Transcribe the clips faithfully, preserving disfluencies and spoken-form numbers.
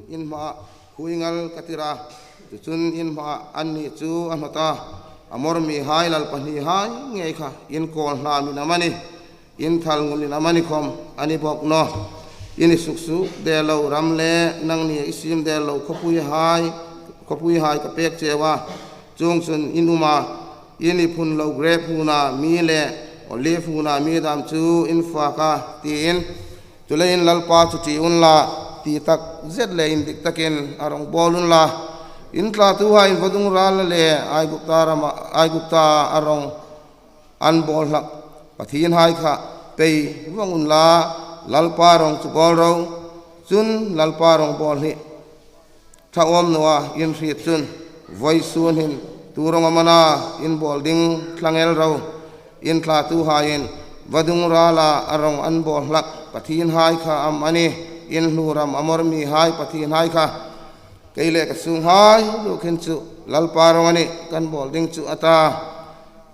in hmaah khuingal ka tir a. Chu chun in hmaah anni chu a hnawt a, Amor mihai lal pahnihai ngei kha in kawl hnam in am a nih, in thal ngul in am a ni khawm a ni bawk nawh. In i suksuok der lo ram le nangni i siem der lo khawpuihai, khawpuihai ka pek cheu a. Chuong chun in um a, in i phun lo grep huna mi le olive huna mi dam chu in fak a, tiin. Chuleiin Lalpa chu ṭi unla, ti tak zet le indik takin a rong bawl unla. In thlatuhai in vadung rala le Aigupta rama, Aigupta a rong an bawl hlak pathienhai kha pei vawng unla, Lalpa rong chu bawl ro. Chun Lalpa rong bawl hi ṭha awm naw a in hriet chun, vawisun hin tu rong am a na in bawl ding thlang el ro. In thlatuhaiin vadung rala a rong an bawl hlak pathienhai kha am a nih, in hnuram Amor mihai pathienhai kha? Kei le ka sunghai ruok hin chu Lalpa rong a nih kan bawl ding chu, a ta.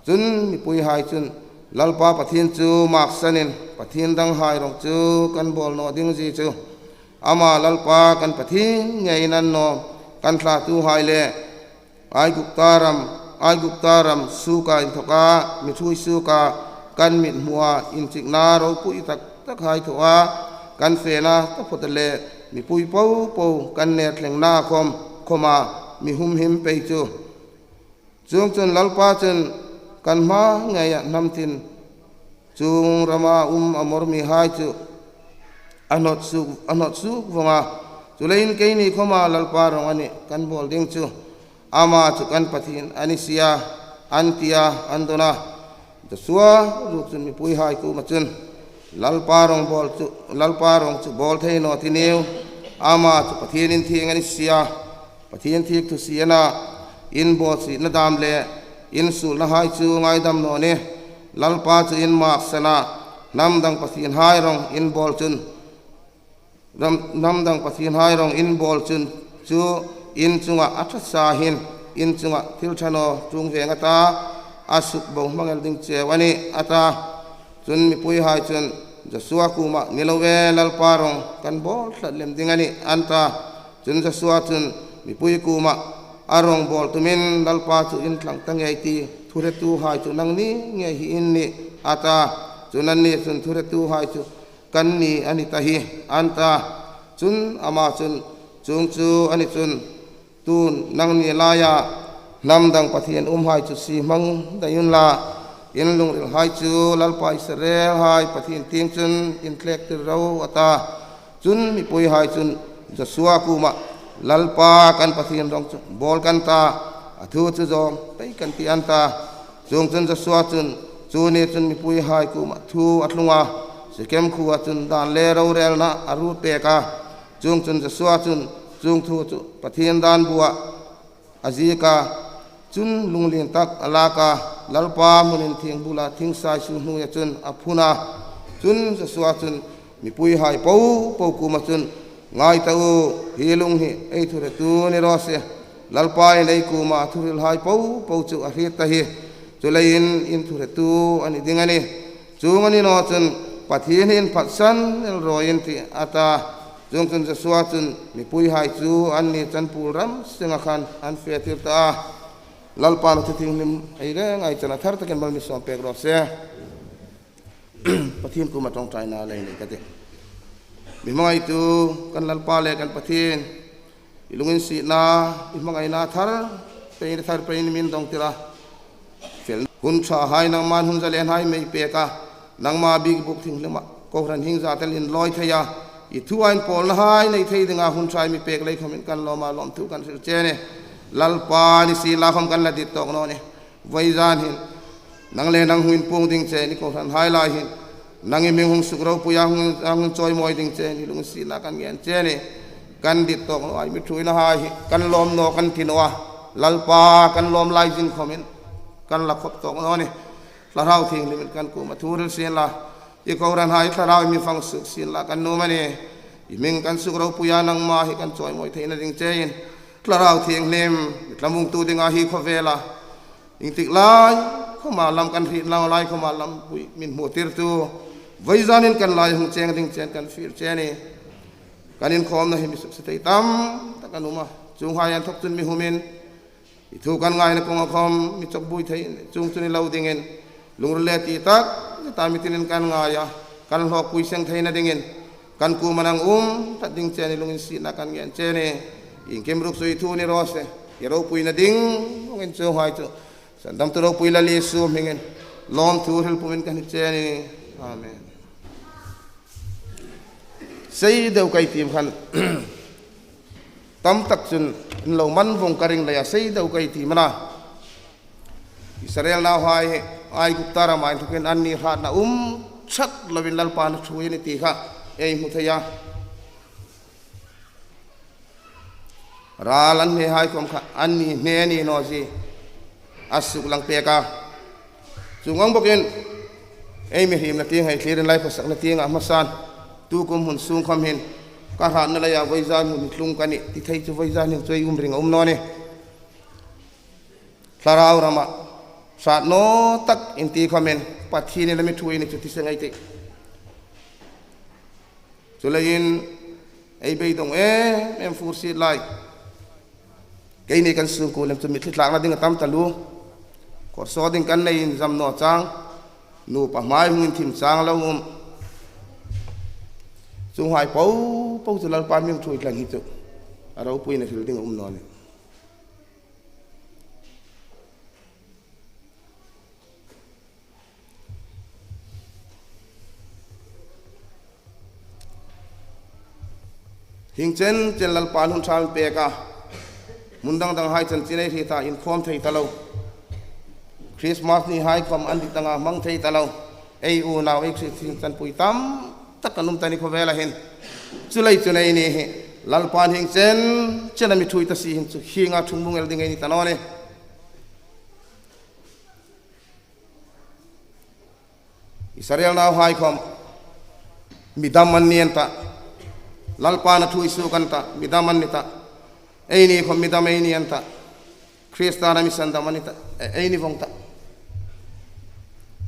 Chun mipuihai chun Lalpa Pathien chu maksanin pathien danghai rong chu kan bawl naw ding zie chu. Ama Lalpa kan Pathien ngeiin annawm kan thlatuhai le Aigupta ram, Aigupta ram suoka inthoka mi ṭhuoi suoka kan mithmua inchikna ropui tak takhai thawa kan fena taphawt le mipui popo kan nerthlengna khawm khawma mi humhim pei chu. Chuongchun Lalpa chun kan hma ngeia hnam tin chuong rama um Amor mihai chu a hnawt suok, a hnawt suok vawng a. Chuleiin keini khawma Lalpa rong a nih kan bawl ding chu. Ama chu kan Pathien a ni si a, an ti a, an dawn a. Joshua ruok chun mipuihai kuoma chun, Lalpa rong bawl chu, Lalpa rong chu bawl thei naw ti niu. Ama chu Pathien inthieng a ni si a, Pathien thiek thu si a na. In bawsietna dam le in suolnahai chu ngaidam naw nih. Lalpa chu in maksan a, hnam dang pathienhai rong in bawl chun, ram, hnam dang pathienhai rong in bawl chun chu in chunga a ṭha sa hin in chunga thil ṭha naw ṭuong veng a ta, a suk bo hmang el ding cheu a nih, a ta. Chun mipuihai chun Joshua kuoma, ni lo e, Lalpa rong kan bawl tlat lem ding a nih, an ta. Chun Joshua chun mipui kuoma, a rong bawl tumin Lalpa chu in thlang ta ngei ti, thuhretuhai chu nangni ngei hi in nih, a ta. Chun anni chun thuhretuhai chu kan ni a ni ta hi, an ta. Chun ama chun, chuong chu a ni chun, tun nangni laia hnam dang pathien umhai chu sie hmang dai unla, in lungrilhai chu Lalpa Israelhai Pathien tieng chun inthlektir ro, a ta. Chun mipuihai chun Joshua kuoma, Lalpa kan Pathien rong chu bawl kan ta, a thu chu zawm pei kan tih, an ta. Chuongchun Joshua chun chu ni chun mipuihai kuoma thu a thlung a, Sikem khuoa chun dan le rorelna a ruot pek a. Chuongchun Joshua chun chuong thu chu Pathien dan bua a ziek a. Chun lunglien tak a lak a, Lalpa hmun inthieng bula thing saisu hnuoia chun a phun a. Chun Joshua chun mipuihai popo kuoma chun, ngai ta u, hi lung hi ei thuhretu ni raw se. Lalpa'n ei kuoma thuhrilhai popo chu a hriet ta hi. Chuleiin in thuhretu a ni ding a nih. Chuong a ni naw chun Pathien hi inphatsan el rawi in tih, a ta. Chuongchun Joshua chun mipuihai chu anni chanpuol ram senga khan an fetir ta a. Lalpa'n a thu thienghlim ei renga ei chan a thar takin mal mi sawm pek raw se. Pathien kuoma ṭawngṭaina lei nei ka tih. Mi hmangaitu kan Lalpa le kan Pathien, i lunginsietna, i hmangaina thar peiin, thar peiin min dawng tir a. Fel hun ṭhahai nangma'n hun zalenhai mi pek a, nangma bik buk thienghlima kohran hieng zat el inlawi thei a, i thua inpawlnahai nei thei dinga hun ṭha mi pek lei khawmin kan lawm a, lawmthu kan hril che a nih. Lalpa ni sienla khawm kan la dit tawk naw nih. Vawizan hin nang le nang hung inpuong ding che a nih, kohranhai lai hin nang i hming hung sukropuia hung, hung chawimawi ding che a nih, lunginsietna kan ngen che a nih. Kan dit tawk naw a, i mi ṭhuoinahai hi kan lawm naw kan ti naw a, Lalpa kan lawm lai zing khawmin kan la khop tawk naw nih. Thlarau Thienghlimin kan kuoma thu hril sienla, i kohranhai thlarau i mi fang suok sienla kan nuom a nih. I hming kan sukropuia nangma hi kan chawimawi theina ding chein Thlarau Thienghlim, i thlamuongtu dinga hi khawvela iengtik lai khawma lam kan hriet naw lai khawma lampui min hmutirtu, vawizanin kan lai hung cheng ding chein kan fiel che a nih. Kan inkhawmna hi mi suksiet thei tam tak an um a. Chuonghai inthawk chun mi humin, i thu kan ngaina kawnga khawm mi chawkbuoi thei, chuong chun i lo dingin, lungril le ti tak tak mi tinin kan ngai a, kan hlawkpui seng theina dingin, kan kuoma nang um tlat ding che a ni, lunginsietna kan ngên che a nih. Iengkim ruok chu i thu ni raw se, i ropuina ding hmangin chuonghai chu sandamtu ropui Lal Isu hmingin lawmthu hril pumin kan hni che a nih. Amen. Sei deu ka ti am khan, tam tak chun in lo man vong ka ring leia sei deu ka ti am a na. Israel nauhai Aigupta rama inthawkin anni hratna um tlat lovin Lalpan a ṭhuoi a nih ti kha ei hmu thei a. Ral an hnehai khawm kha anni hne a ni naw zie a suklang pek a. Chuong ang bawkin ei mihriemna tieng hei thlierin lai phasakna tienga hmasan, tukum hun sung khawm hin ka hratna leia vawizan hun tlung ka nih ti thei chu vawizan hin chu ei um ring a um naw nih. Thlarau rama hrat naw tak inti khawmin Pathienin a mi ṭhuoi a nih chu ti seng ei tih. Chuleiin ei beidong em em fur siet lai. Keini kan sungkuo lem chu mitthli tlakna ding a tam taluo. Kawr saw ding kan nei inzam naw chang, nupa hmai hung inthim chang lo um. Chuonghai po po chu Lalpan mi ṭhuoi tlang hi chu a ropuina hril ding a um naw nih. Hieng chen chen Lalpan hun ṭha a mi pek a. Hmun dang danghai chanchin ei hriet a, inkhawm thei ta lo. Christmas nihai khawm an dit anga hmang thei ta lo. Ei unau ei Kristien chanpui tam tak an um ta ni khawvela hin. Chuleiin chun eini hi Lalpan hieng chen chen a mi ṭhuoi ta si hin chu hienga ṭhung bung el ding ei ni ta naw nih. Israel nauhai khawm mi dam an ni an tah. Lalpan a ṭhuoi suok an tah, mi dam an ni tah. Eini khawm mi dam ei ni an tah. Kristan a mi sandam a ni tah, e, ei ni vong tah.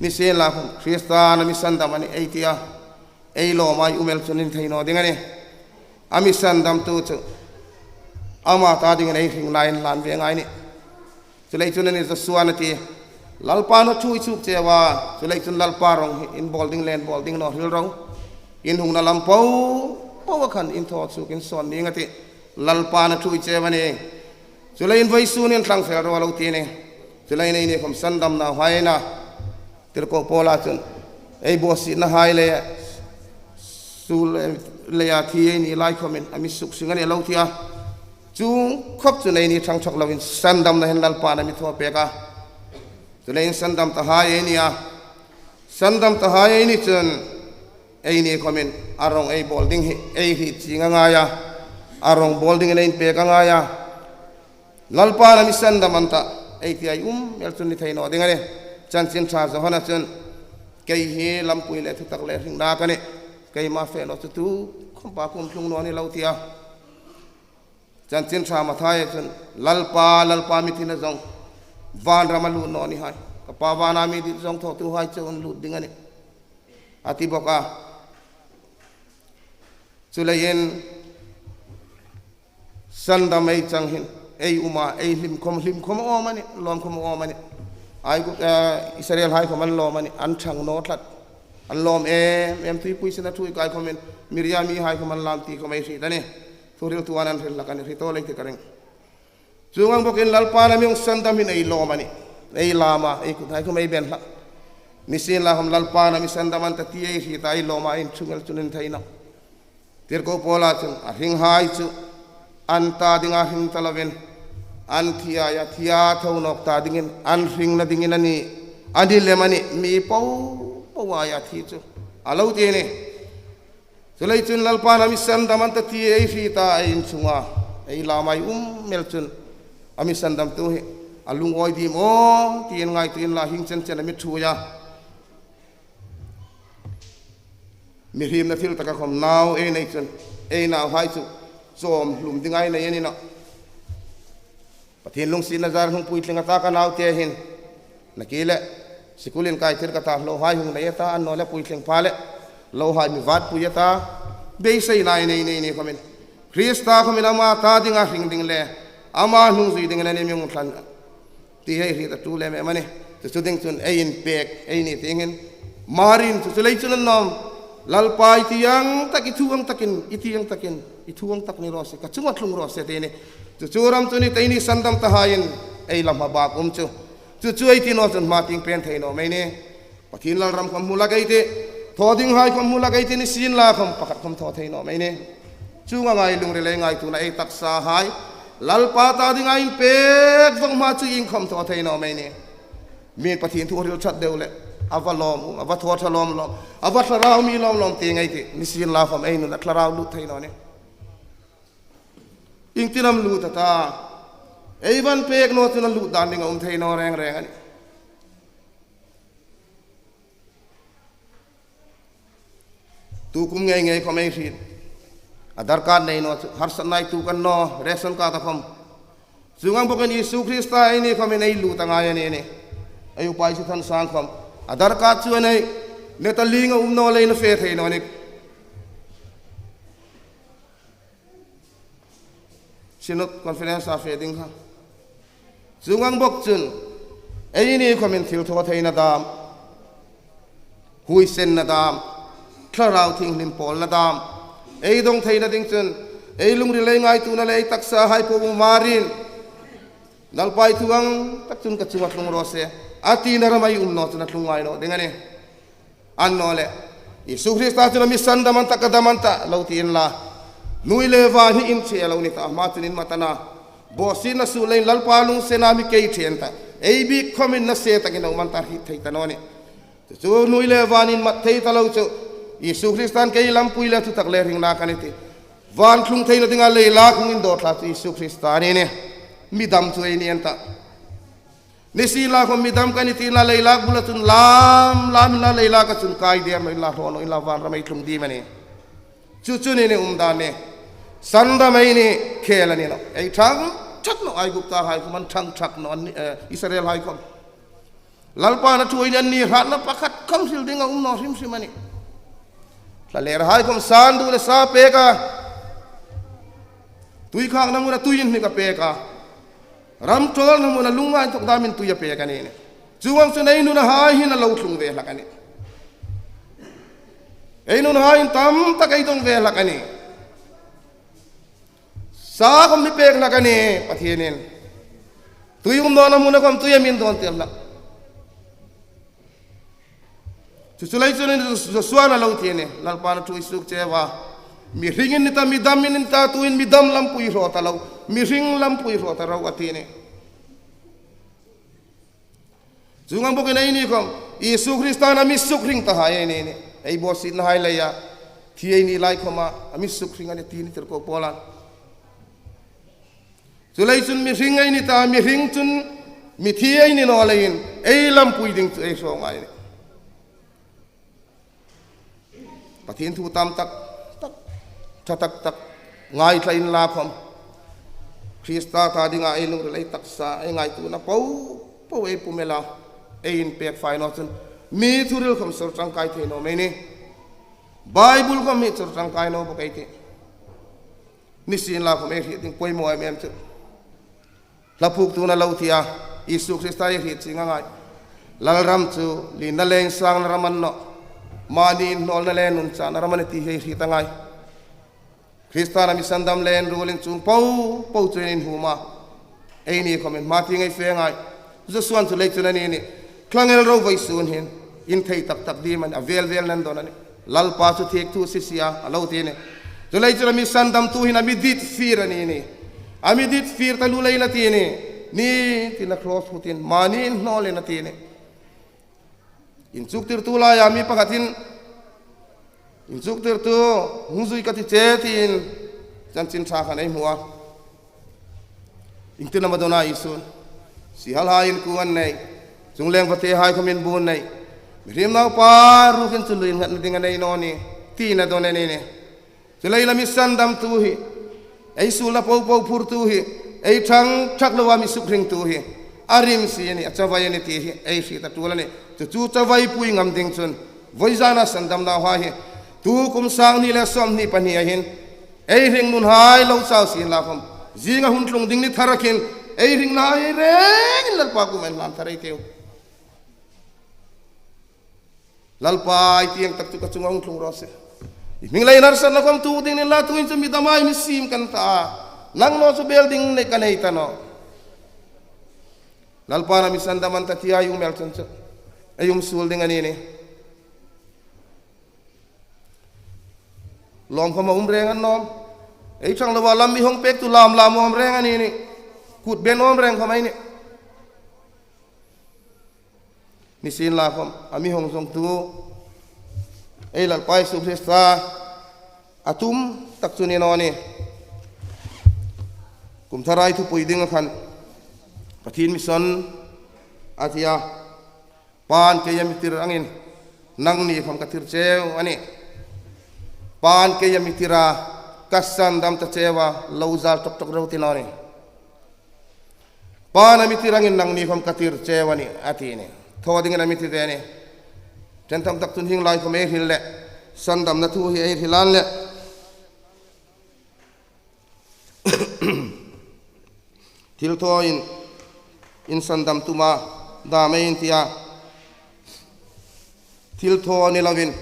Nisienlakhawm Kristan a mi sandam a nih ei ti a, ei lawm ei um el chun a ni thei naw ding a nih. A mi sandamtu chu ama ta dingin ei hringna inhlan ve ngai a nih. Chuleiin chun a ni Joshua-in a ti, Lalpan a ṭhuoi suok cheu a, chuleiin chun Lalpa rong hi in bawl ding le in bawl ding naw hril ro. In hungna lam po po a khan in thaw suok in sawn ning a tih. Lalpan a ṭhuoi cheu a nih. Chuleiin vawisun in tlang fel ro a lo ti a nih. Chuleiin eini khawm sandamna hai a na. Tirko Paula chun ei bawsietnahai le suol leia thi ei ni lai khawmin a mi suksing a nih a lo ti a. Chuong khawp chun eini ṭhang ṭhak lovin sandamna hin Lalpan a mi thaw pek a. Chuleiin sandam tahai ei ni a. Sandam tahai ei ni chun eini khawmin a rong ei bawl ding hi ei hriet chieng a ngai a. A rong bawl dingin ei inpek a ngai a. Lalpan a mi sandam an tah ei ti ei um el chun a ni thei naw ding a nih. Chanchin Ṭha Johana chun, kei hi lampui le thutak le hringna ka nih. Keima fe naw chu tukhawm Pa kuom tlung naw ni lo ti a. Chanchin Ṭha Mathai chun, Lalpa, Lalpa mi tina zong vanrama lut naw ni hai. Ka Pa vana mi dit zong thawtuhai chauh an lut ding a nih, a ti bawk a. Chuleiin sandam ei chang hin ei um a, ei hlim khawm, hlim khawm a awm a nih, lawm khawm a awm a nih. Aigupta, eh, Israelhai khawm an lawm a nih, an ṭhang naw tlat. An lawm em em, tuipui sina ṭhuoi kai khawmin Miriam-hai khawm an lam ti khawm ei hriet a nih. Thuhriltu an hril hlak a nih, hriet tho lei ti ka ring. Chuong ang bawkin Lalpan a mi hung sandam hin ei lawm a nih. Ei lam a, ei kuthai khawm ei ben hlak. Nisienlakhawm Lalpan a mi sandam an tah ti ei hriet a, ei lawm a, ei inchung el chun a ni thei nawh. Tirko Paula chun a hringhai chu an ta dinga hring ta lovin, an thi aia thi a tho nawk ta dingin an hringna dingin a nih, a ni lem a nih, mi po po aia thi chu, a lo ti a nih. Chuleiin chun Lalpan a mi sandam an tah ti ei hriet a, ei inchunga ei lam a ei um el chun a mi sandamtu hi a lungawi dim aw tiin ngaituo inla, hieng chen chen a mi ṭhuoi a. Mihriemna thil taka khawm nau ei nei chun ei nauhai chu chawm hlum ding ei nei a ni nawh. Pathien lungsietna zar hung puitling a ta, ka naute hin. Nakie le, sikulin kai tir ka ta, lohai hung nei a ta, annawleh puitling pha le, lohai mi vat pui a ta. Beiseina ei nei ni khawmin, Krista khawmin ama ta dinga hring ding le ama hnung zui dingin a ni mi hung thlang ti hei hriet a ṭul em em a nih. Chu chu ding chun ei inpek ei ni ti ding hin, Mari'n chu chu lei chun a nuom, Lalpa, i ti ang takin, i thu ang takin, i ti ang takin, i thu ang tak ni raw se, ka chunga tlung raw se, ti a nih. Chu chu ram chu ni, eini sandam tahaiin ei la hma bak um chu. Chu chu ei ti naw chun hma tieng pen thei naw mei ni. Pathien lalram khawm hmu hlak ei tih, thaw dinghai khawm hmu hlak ei tih, nisienlakhawm pakhat khawm thaw thei naw mei ni. Chuong ang ei lungril, ei ngaituona, ei taksahai Lalpa ta dinga inpek vawng hma chu iengkhawm thaw thei naw mei ni. Mi'n Pathien thu a hril ṭhat deu le, a va lawm, a va thaw ṭha lawm lawm, a va thlarau mi lawm lawm ti ngei ei tih, nisienlakhawm ei nuna thlarau lut thei naw nih. Iengtin am lut a ta? Ei va inpek naw chun a lut dan ding a um thei naw reng reng a nih. Tu kum ngei ngei khawm ei hriet, Aadhaar card nei naw chu harsatna ei tuok a ni naw, ration card a khawm. Chuong ang bawkin Isu Krista eini khawmin ei lut a ngai a ni nih. Ei upa Isu Thansang khawm Aadhaar card chu a nei, neta link a um naw leiin a fe thei naw nih. Synod Conference-a fe ding kha. Chuong ang bawk chun, eini khawmin thilthawtheina dam, huoisenna dam, Thlarau Thienghlim pawlna dam ei dawng theina ding chun, ei lungril, ei ngaituona le ei taksahai po Mari'n, Lalpa, i thu ang tak chun ka chunga tlung raw se, a tina rama i um naw chun a tlung ngai naw ding a nih. Annawleh, Isu Krista chun a mi sandam an ta, ka dam an ta lo ti inla, hnuoi le van hi inchhe lo ni ta, ama chun inhmat a na. Bawsietna suol leiin Lalpa lungsenna mi kei ṭhe an ta, ei bik khawmin nasie takin a um an ta, hriet thei ta naw nih. Chu chu hnuoi le van inhmat thei ta lo chu, Isu Krista'n kei lampui le thutak le hringna ka nih ti, van tlung theina dinga leilak hung indawr thla chu Isu Krista a ni nih. Mi dam chu ei ni an ta. Nisienlakhawm mi dam ka nih tina leilak bula chun lam lam inla, leilaka chun kai der naw inla, hraw naw inla, vanram ei tlung ding a nih. Chu chu ni nih umdan nih. Sandam ei ni khel a ni naw. Ei ṭhang ṭhak naw, Aigupta hai khawm an ṭhang ṭhak naw, an ni, eh, Israel hai khawm. Lalpa'n a thu ei ni, an ni hratna pakhat khawm hril ding a um naw hrim hrim a nih. Thlalêrhai khawm sandam le sa pêk a, tui khâkna hmuna tui inhnik a pêk a, ram ṭawlna hmuna lungngai inthawk dâmin tui a pêk a ni nih. Chuong ang chun ei nunahai hin a lo tlung ve hlak a nih. Ei nunahai hin tam tak ei dawng ve hlak a nih. Sa khawm mi pêk hlak a nih Pathienin. Tui um nawna hmuna khawm tui a mi dawn tir hlak. Chu chu lei chun Josua'n a lo ti a nih, Lalpa'n a thu ei suok cheu a, mi hring in ni ta, mi dam in ni ta, tuhin mi dam lampui hraw ta lo, mi hring lampui hraw ta ro a ti a nih. Chuong ang bawkin eini khawm Isu Krista'n a mi sukhring tahai ei ni nih. Ei bawsietnahai leia thi ei ni lai khawma a mi sukhring a nih ti ni tir ko Paulan. Chu lei chun mi hring ei ni ta, mi hring chun mithi ei ni naw leiin ei lampui ding chu ei hraw ngai a nih. Pathien thu tam tak tak, ṭha tak tak ngaithla inla khawm, Krista ta dinga ei lungril, ei taksa, ei ngaituona po po ei pum el a, ei inpêk fai naw chun mi thuhril khawm sawr ṭangkai thei naw mei ni. Bible khawm mi sawr ṭangkai naw bawk ei tih. Nisienlakhawm ei hriet ding poimaw em em chu, Hla phuoktu'n a lo ti a, Isu Krista ei hriet chieng a ngai. Lalram chu lienna le insângna ram a ni nawh, mani inhnawlna le nunchâkna ram a nih ti ei hriet a ngai. Krista'n a mi sandam le inruolin chuong po po chu ei inhuom a, eini khawmin hma tieng ei fe a ngai. Josua'n chu lei chun a ni nih, thlangel ro, vawisun hin in thei tak tak ding am a nih, a vel vel nan dawn a nih. Lalpa chu thiek thu si si a, a lo ti a nih. Chu lei chun a mi sandamtu hin a mi dit fir a ni nih. A mi dit fir taluo leiin a ti a nih. Ni tina cross hutin mani inhnawlin a ti a nih. Inchuktirtu laia mi pakhatin, inchuktirtu hung zui ka ti che tiin chanchin ṭha khan ei hmu a. Iengtin am a dawn a Isu'n? Siehalhai inkuo an nei, chungleng vatehai khawm inbuon nei, mihriem naupa rukin chu lui innghatna ding a nei naw ni, tiin a dawn a ni nih. Chu leiin a mi sandamtu hi, ei suolna po po phurtu hi, ei ṭhang ṭhak loa mi sukhringtu hi, a rim si a nih, a chavai a nih ti hi ei hriet a ṭul a nih. Chu chu chavaipui ngam ding chun, vawizana sandamnahai hi Tu kum sang hni le sawmhni pahni a hin, ei hringnunhai lo chau sien la khawm, zinga hun tlung ding ni thar a khin, ei hringnahai rengin Lalpa kuomah inhlan thar ei tiu. Lalpa, i tieng tak chu ka chunga hung tlung raw se. I hming leiin harsatna khawm tuok ding ni la, tuhin chu mi dama i mi siem kan ta a. Nang naw chu bel ding nei ka nei ta nawh. Lalpan a mi sandam an ta ti a, i um el chun chu ei um suol ding a ni nih. Lawm khawm a um reng a ni nawm. Ei chang loa lam mi hawng pektu lam lam a um reng a ni nih. Kut ben a um reng khawm ei nih. Nisienlakhawm, a mi hawng zawngtu ei Lalpa Isu Krista a tum tak chu ni naw nih. Kum tharai thupui dinga khan Pathien mission a ti a, Pain kei a mi tir angin nangni khawm ka tir cheu a nih. Pain kei a mi tir a, ka sandam ta cheu a, lo zal ṭawk ṭawk ro ti naw nih. Pain a mi tir angin nangni khawm ka tir cheu a nih, a ti nih. Thaw dingin a mi ti ve a nih. Ṭhen tam tak chun hieng lai khawm ei hril leh, sandamna thu hi ei hril a ni leh, thilthawin in sandam tuma dam ei inti a. Thilthaw ni loin,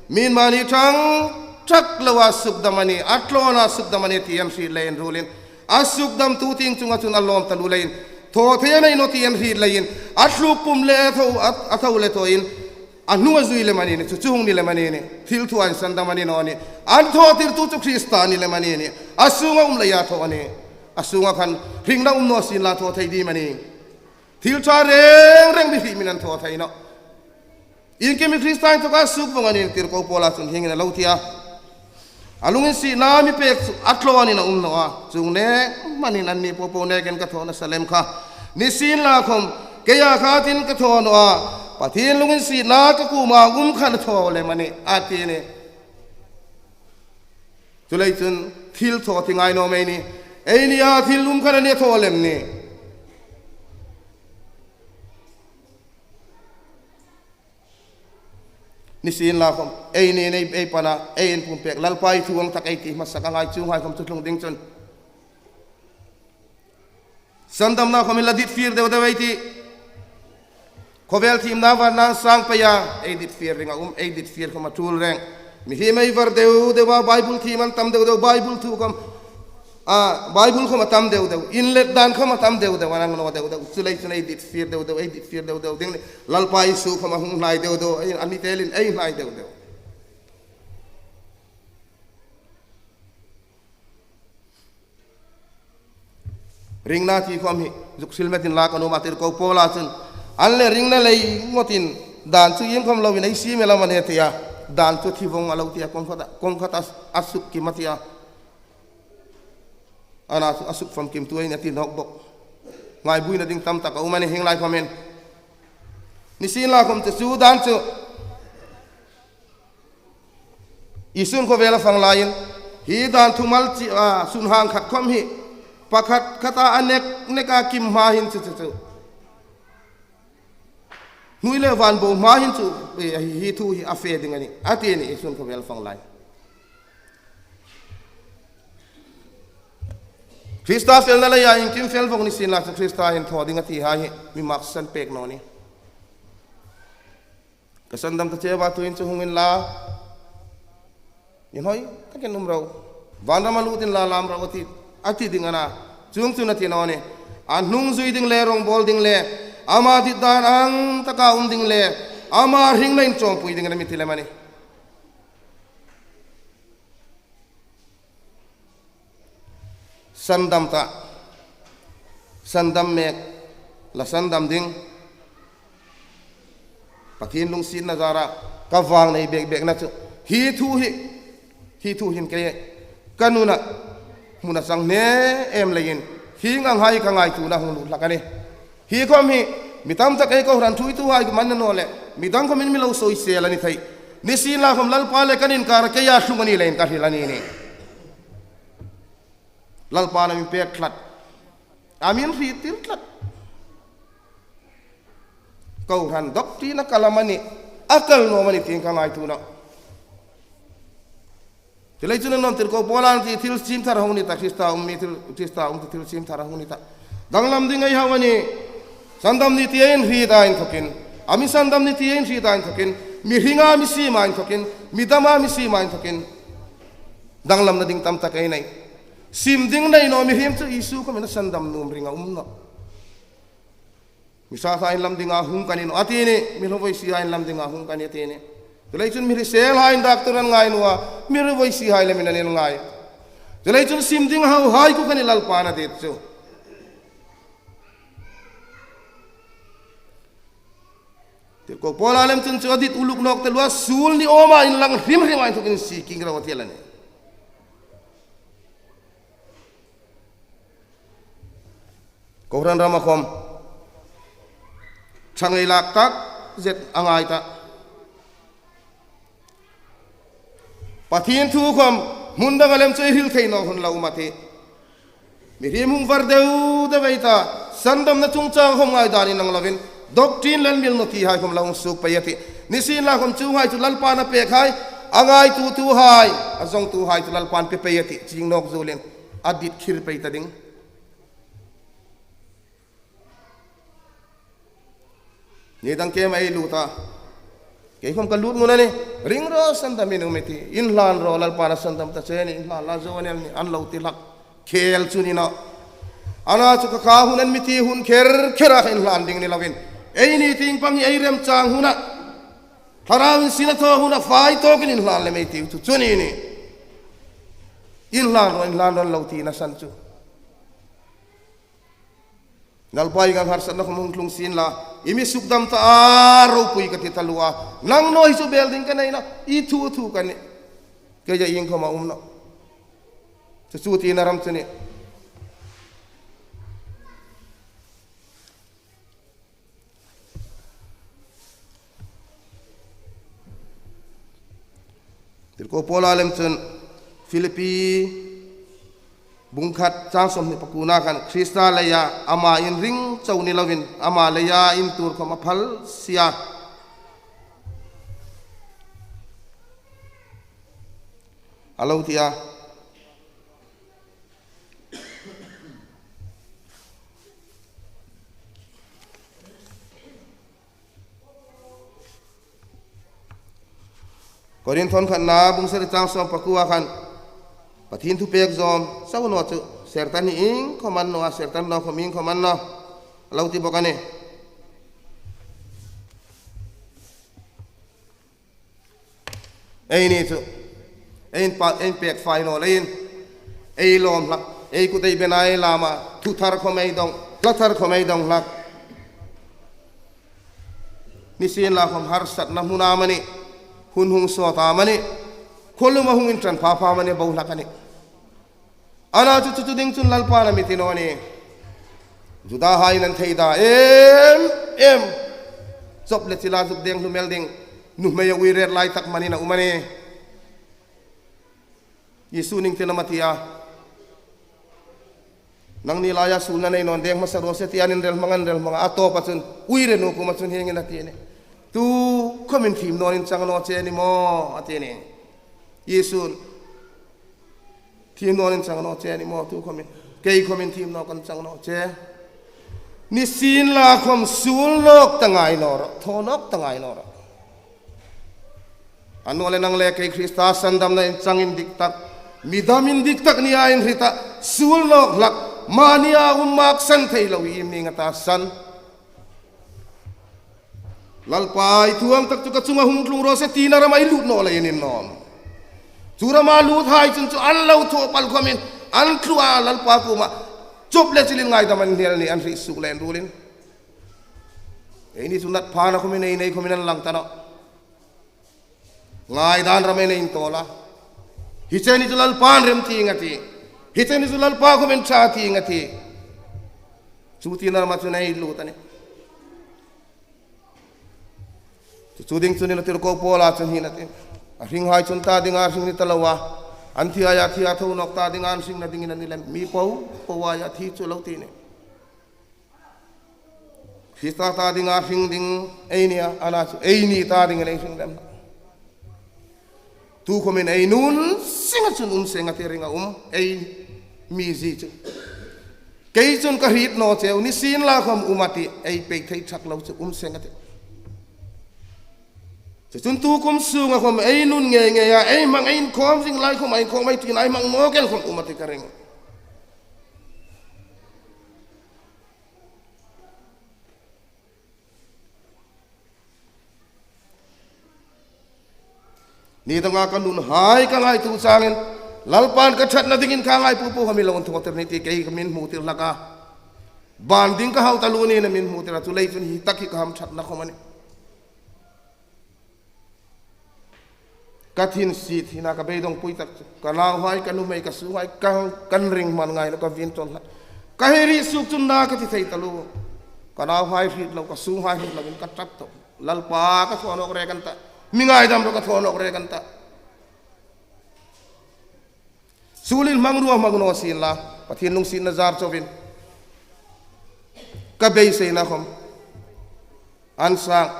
mi'n mani ṭhang ṭhak loa sukdam a nih, a tlawna sukdam a nih ti an hriet leiin ruolin, a sukdamtu tieng chunga chun a lawm taluo leiin, thaw thei a nei nawh ti an hriet leiin, a thluk pum le a tho, a, a tho le thawin, a hnunga zui lem a ni nih, chu chu hung ni lem a ni nih, thilthaw an sandam a ni naw nih, an thawtirtu chu Krista ni lem a ni nih, a sunga um leia thaw a nih, a sunga khan hringna um naw sien la thaw thei ding a nih. Thil ṭha reng reng mi hriet leiin an thaw thei nawh. Iengkim Krista inthoka suk vong a nih, tirko Paula chun hieng hin a lo ti a. A lunginsietna mi pek chu a tlaw a nih, a um naw a. Chuong nêk manin anni po po nêkin ka thaw nasa lem kha. Nisienlakhawm, keia khatin ka thaw naw a. Pathien lunginsietna ka kuoma um khan a thaw lem a nih, a ti nih. Chuleiin chun thil thaw ti ngai naw mei nih. Ei nia thil um khan a nih, a thaw lem nih. Nisienlakhawm, ei ni nei ei pana, ei inpumpêk Lalpa i thu ang tak ei ti hmasa ka ngai, chuonghai khawm chu tlung ding chun. Sandamna khawm la dit fir deu deu ei ti. Khawvel thiemna varna sang peia, ei dit fir ring a um, ei dit fir khawm a tul reng. Mihriem ei var deu deu a, Bible thiem an tam deu deu, Bible thu khawm, a, Bible khawm a tam deu deu, inlet dan khawm a tam deu deu, a nang naw deu deu. Chuleiin chun ei dit fir deu deu, ei dit fir deu deu ding nih. Lalpa Isu khawm a hung hnai deu deu, ei, a ni telin ei hnai deu deu. Ringna ti khawm hi zuk hril metin la ka nuom a, tirko Paula chun, an le ringna lei ngawtin dan chu iengkhawm loin ei siem el am a nih ti a, dan chu thi vong a lo ti a, kawng khata, kawng khata a suk kim a ti a. Ana chu a suk fam kimtu ei nih a ti nawk bawk. Ngaibuoina ding tam tak a um a nih hieng lai khawmin. Nisienlakhawm chu chu dan chu Isun khawvel a fang laiin, hi dan thumal chi, a, sunhang khat khawm hi, pakhat khata a nek nek a kim hma hin chu chu chu. Hnuoi le van bo hma hin chu, e, hi, hi thu hi a fe ding a nih, a ti nih Isun khawvel a fang lai. Krista felna leia iengkim fel vong ni sien la chu Krista hin thaw ding a ti hai hi, mi maksan pek naw nih. Ka sandam ta cheu a, tuhin chu hung inla. Inhawi takin um ro. Vanrama lut inla lam ro a ti, a ti ding a na. Chuong chu a ti naw nih. A hnung zui ding le, rawngbawl ding le, ama dit dan ang taka um ding le, ama hringna inchawmpui ding a na mi ti lem a nih. Sandam ta. Sandam mek. La sandam ding. Pathien lunginsietna zara ka vang nei bek bek na chu. Hi thu hi. Hi thu hin kei ka nuna hmuna chang hne em leiin. Hieng ang hai ka ngaituona hung lut hlak a nih. Hi khawm hi, mi tam tak ei kohran thuoituhai kuoma ni naw leh, mi dang khawmin mi lo soisel a ni thei. Nisienlakhawm Lalpa le kan inkara keia tlung a ni leiin ka hril a ni nih. Lalpan a mi pek tlat. A mi hriettir tlat. Kohran doctrine a kal am a nih, a kal naw am a nih ti ka ngaituo nawh. Chuleiin chun a nuom tirko Paula'n a ti, thil siem thar a hung ni ta, Krista um mi thil, Krista um ti thil siem thar a hung ni ta. Danglam ding ei hau a nih. Sandam ni ti ei inhriet a inthawkin, a mi sandam ni ti ei inhriet a inthawkin, mi hringa mi siem a inthawkin, mi dama mi siem a inthawkin danglamna ding tam tak ei nei. Siem ding nei naw mihriem chu Isu khawmin a sandam nuom ring a um nawh. Mi ṭha ṭha inlam dinga hung ka ni nawh a ti a nih, mi hlu voisia inlam dinga hung ka ni a ti a nih. Chuleiin chun mi hriselhai in doctor an ngai naw a, mi hlu voisihai lemin an ngai. Chuleiin chun siem ding hauhai khu ka ni, Lalpa'n a ti chu. Tirko Paula lem chun chu a dit uluk nawk taluo a, suol ni awma inlang hrim hrim a inthawkin sie king ro a ti a nih. Kohran rama khawm ṭhangei lak tak zet a ngai ta. Pathien thu khawm hmun danga lem chu ei hril thei naw hun lo um a tih. Mihriem hung var deu deu ei ta, sandamna chungchang khawm ngaidan inang lovin, doctrine le mil naw tihai khawm lo hung suok pei a tih. Nisienlakhawm chuonghai chu Lalpa'n a pekhai, a ngaituotuhai, a zawngtuhai chu Lalpa'n pe pei a tih, chieng nawk zuolin a dit khir pei ta ding. Ni dang kei ma ei lut a. Kei khawm ka lut ngun a nih. Ring ro, sandam in um ei ti. Inhlan ro, Lalpa'n a sandam ta che a nih. Inhlan la zo a ni, an lo ti hlak. Khel chu ni nawh. Ana chu kha kha hun an mi ti hun kher kher a kha inhlan ding ni lovin, eini tieng pang hi ei remchang huna, Thlarau Insietna thaw huna fai tawkin inhlan lem ei tiu chu chu ni nih. Inhlan ro, inhlan ro lo tina san chu. Lalpa ieng ang harsatna khawm hung tlung sien la, i mi sukdam ta a, ropui ka ti taluo a. Nang naw hi chu bel ding ka nei nawh, i thu thu ka nih. Kei a ieng khawm a um nawh. Chu chu tina ram chu nih. Tirko Paula lem chun Philippi bung khat chang sawmhni pakuona khan, Krista leia ama inring chau ni lovin, ama leia in tuor khawm a phal si a, a lo ti a. Korinth khatna bung sari chang sawm pakuo khan, Pathien thupek zawm chau naw chu, sertan hi ieng khawm a ni naw a, sertan naw khawm ieng khawm a ni naw, a lo ti bawk a nih. Eini chu, ei pa, ei pek fai naw leiin, ei lawm hlak, ei kut ei bena ei lam a, thu thar khawm ei dawng, hla thar khawm ei dawng hlak. Nisienlakhawm harsatna hmuna amanih, hun hung sawta amanih, khuoluma hung inṭan pha pha amanih bo hlak a nih. Ana chu chu chu ding chun Lalpa'n a mi ti naw a nih. Judahai'n an thei ta em em. Chawp le chila zuk deng hlu mel ding, nuhmei a ui ret lai tak amanih a um a nih. Isu ningtiena ama ti a, nangni laia suolna nei naw deng hmasa raw se ti an inrel hmang, an rel hmang a, a tawpa chun ui re nu kuoma chun hieng hin a ti a nih. Tu khawmin thiem nawin chang naw che ni maw, a ti a nih. Isu'n, thiem nawin chang naw che ni maw, tu khawmin. Kei khawmin thiem naw kan chang naw che. Nisienlakhawm suol nawk ta ngai naw rawh, thaw nawk ta ngai naw rawh. A nuol le nang le kei Krista sandamna inchang indik tak, mi dam indik tak nia inhriet a, suol nawk hlak, mani a um maksan thei lo iem ning a ta san. Lalpa, i thu ang tak chu ka chunga hung tlung raw se tina rama i lut naw leiin in nawm. Chu rama luthai chun chu an lo thaw pal khawmin an tlu a, Lalpa kuoma chawp le chilin ngaidam an hnel ni an hriet suok le an ruolin. Eini chu nat phana khawmin ei nei khawmin an lang ta nawh. Ngaidan rama ei nei intawl a. Hi che ni chu Lalpa'n rem ti ngat a tih. Hi che ni chu Lalpa khawmin ṭha ti ngat a tih. Chu tina rama chun ei lut a nih. Chu chu ding chun a tirko Paula chun hi a ti. A hringhai chun ta dinga hring ni ta lo a, an thi aia thi a tho nawk ta dinga an hringna dingin a ni lem. Mi po po aia thi chu lo ti a nih. Krista ta dinga hring ding ei ni a, ana chu eini ta dingin ei hring lem. Tukhawmin ei nun singa chun um seng a ti ring a um, ei mizie chu. Kei chun ka hriet naw cheu, nisienlakhawm um a ti, ei pei thei ṭhak lo chu um seng a ti. Chuchun tukum sunga khawm ei nun ngei ngei a, ei hmang ei inkhawm zing lai khawm, ei inkhawm ei ti lai hmang nawk el khawm um a ti ka ring. Ni danga ka nunhai ka ngaituo changin, Lalpan ka ṭhatna dingin ka ngai pu pu kha mi lo inthaw tir ni ti kei ka mi hmu tir hlak a. Ban ding ka hau taluo ni na mi hmu tir a, chuleiin hi tak hi ka hamṭhatna khawm a nih. Ka thinsiet hi na ka beidongpui tak chu. Ka nauhai, ka nuhmei, ka suhai, ka, kan ring hman ngai lo ka vin tawl hlak. Ka hei ri suk chun na ka ti thei taluo. Ka nauhai hriet lo, ka suhai hriet loin ka ṭap tawp. Lalpa ka thaw nawk reng an ta. Mi ngaidam ro ka thaw nawk reng an ta. Suolin hmang ruo hmang naw sien la. Pathien lunginsietna zar chauin. Ka beiseina khawm. An sang.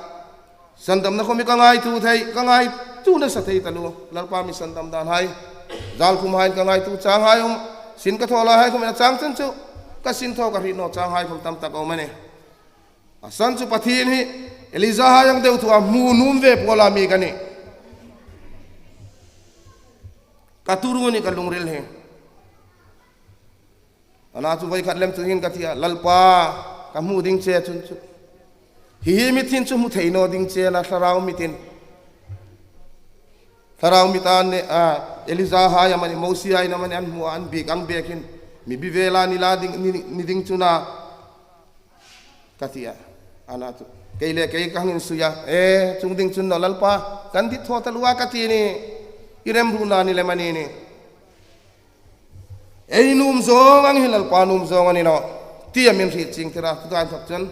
Sandamna khawm ka ngaituo thei, ka ngaituo nasa thei taluo. Lalpa mi sandam dan hai. Zalkhum hai ka ngaituo chang hai um. Sin ka thaw lai hai khawm a chang chen chu. Ka sin thaw ka hriet naw chang hai khawm tam tak a um a nih. A san chu Pathien hi Elija hai ang deu thu a hmu nuom ve po la mi ka nih. Ka tu ruo ni ka lungril hi. Ana chu voi khat lem chu hin ka ti a, Lalpa, ka hmu ding che chun chu. Hi hi mitin chu hmu thei naw ding che na thlarau mitin. Thlarau mit an ne, a, Elija hai amanih, Mosie hai amanih an hmu a, an bik ang bek hin. Mi bi vela ni la ding, ni, ni ding chu na. Ka ti a. Ana chu. Kei le kei ka hang insui a. E, chuong ding chun naw Lalpa. Kan dit thaw taluo ka ti ni. I remruotna ni lem a ni ni. Ei nuom zawng ang hi Lalpa nuom zawng a ni nawh. Ti a min hriet chieng tir a. Chu dan tak chun.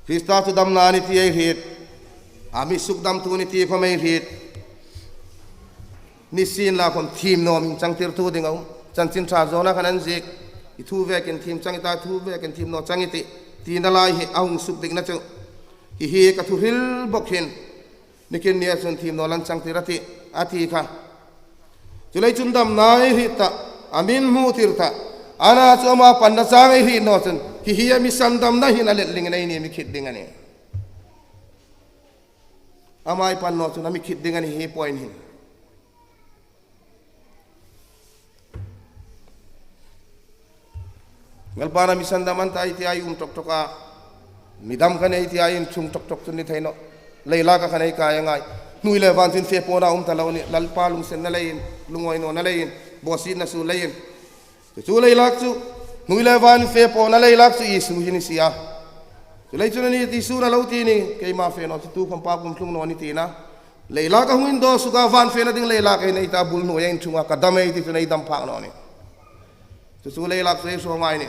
Krista chu damna a ni ti ei hriet. A mi sukdamtu a ni ti khawm ei hriet. Nisienlakhawm thiem naw mi chang tirtu ding a um. Chanchin Ṭha Jona khan an ziek. I thu vekin thiem chang i ta, thu vekin thiem naw chang i tih. Tina lai hi a hung sukdikna chu. Hi hi ka thuhril bawk hin. Nikin nia chun thiem naw la chang tir a tih, a ti kha. Chuleiin chun damna ei hriet ta, a mi hmu tir ta. Ana chu ama panna chang ei hriet naw chun, hi hi a mi sandamna hin a let ding a ni, mi khit ding a nih. Ama ei pan naw chun a mi khit ding a nih hi point hin. Lalpan a mi sandam an ta ei ti a um ṭawk ṭawk a. Mi dam kha ei ti a inchung ṭawk ṭawk chu ni thei nawh. Leilaka khan ei kai a ngai. Hnuoi le van chu fe pawna um ta lo ni. Lalpa lunginsenna leiin, lungawi nawna leiin, bawsietna suol leiin. Chu chu leilak chu, hnuoi le van fe pawna leilak chu Isu hi ni si a. Chuleiin chun a ni Isu na lo ti ni, keima fe naw chu tukhawm pa kum tlung naw ni tina. Leilak a hung indaw suka van fena ding leilak ei nei ta bul hnuoia inchunga ka dam ei ti chu nei dam phak naw ni. Chu chu leilak chu ei hraw ngai ni.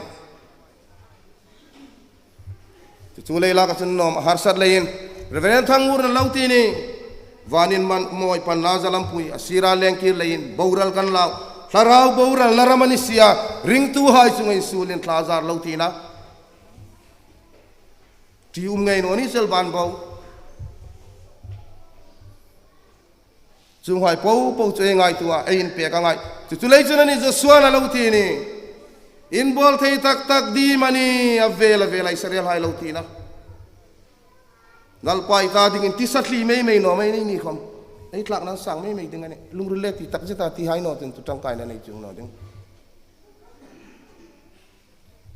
Chu chu leilak a chun nawm a harsat leiin. Reverend Thangngur na lo ti ni. Vanin man mawi panna zalampui a sira lengkir leiin boral kan lau. Thlarau boral na ram a ni si a. Ringtuhai chunga insuolin thla zar lo tina. Ṭi um ngei naw ni sel ban bo. Chuonghai po po chu ei ngaituo a, ei inpek a ngai. Chu chu lei chun a ni Joshua na lo ti ni. Inbawl thei tak tak ding am a ni, a vela vela Israelhai lo tina. Lalpa i ta dingin tisa thli mei mei naw mei ni khawm. Ei tlakna sang mei mei ding a nih. Lungril le ti tak zeta ti hai naw chun chu ṭangkaina nei chuong naw ding.